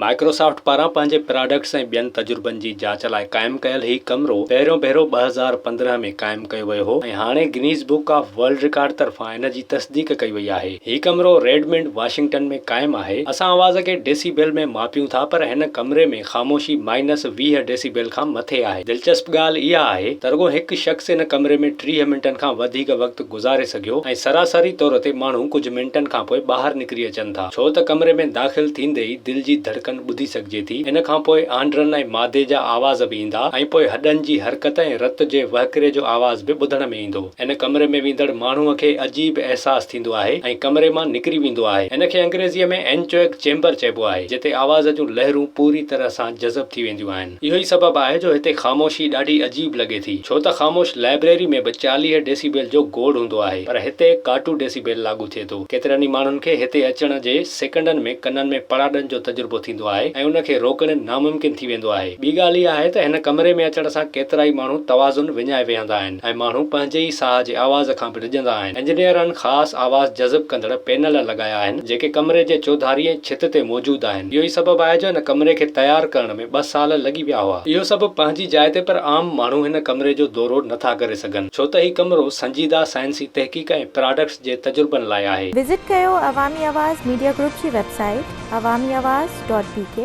Microsoft پاران پنهنجي products ۽ ٻين تجربن جي جاچ لاء قائم ڪيل هي ڪمرو پهريون ڀيرو 2015 ۾ قائم ڪيو ويو هو ۽ هاڻي Guinness book of world record طرفان ان جي تصديق ڪئي وئي آهي. هي ڪمرو ريڊمنڊ، واشنگٽن ۾ قائم آهي. اسان آواز کي ڊيسي بيل ۾ ماپيون ٿا پر هن ڪمري ۾ خاموشي مائنس 20 ڊيسي بيل کان مٿي آهي. دلچسپ ڳالهه اها آهي ته رڳو هڪ شخص ان ڪمري ۾ 30 منٽن کان وڌيڪ وقت گذاري سگهيو ۽ سراسري طور تي ماڻهو ڪجهه منٽن کانپوء ٻاهر نڪري اچن ٿا ڇو ته ڪمري ۾ داخل ٿيندي ئي دل جي ڌڙڪن ٻڌي سگهجي ٿي ان کانپوء آنڊرن ۽ معدي جا آواز به ايندا ۽ پوء هڏن جي حرڪت ۽ رت جي وهڪري جو آواز به ٻڌڻ ۾ ايندو. ان ڪمري ۾ ويندڙ ماڻهوء کي عجيب احساس ٿيندو آهي ۽ ڪمري مان نڪري ويندو آهي. ان کي انگريزيء ۾ اينچوئڪ چيمبر چئبو آهي جتي آواز جون لهرون پوري طرح سان جذب ٿي وينديون آهن. اهو ئي سبب آهي جو هتي خاموشي ڏاڍي عجيب لڳي ٿي، ڇو ته خاموش لائبريري ۾ به 40 ڊيسي بيل جو گوڙ هوندو آهي، پر هتي ڪاٽو ڊيسي بيل لاڳو ٿئي ٿو. ڪيترن ئي ماڻهن کي هتي اچڻ جي سيڪنڊن ۾ ڪنن ۾ پڙاڏن جو تجربو ٿيندو آهي ۽ ان کي روڪڻ ناممڪن ٿي ويندو آهي. ٻي ڳالهه اها آهي ته هن ڪمري ۾ اچڻ سان ڪيترائي ماڻهو توازن وڃائي ويهندا آهن ۽ ماڻهو پنهنجي ئي ساهه جي آواز کان به ڊڄندا آهن. انجنيئرن خاص آواز جذب ڪندڙ پينل لڳايا آهن، جيڪي ڪمري جي چوڌاري ۽ ڇت تي موجود آهن. اهو ئي سبب آهي جو هن ڪمري کي تيار ڪرڻ ۾ ٻه سال لڳي ويا هئا. اهو سڀ پنهنجي جاء تي پر عام ماڻهو هن ڪمري جو دورو نه ٿا ڪري سگهن ڇو ته هي ڪمرو سنجيده سائنسي تحقيق ۽ پراڊڪٽس جي تجربن لاء آهي. وزٽ ڪيو عوامي آواز ميڊيا گروپ جي website Awami Awaz dot B K.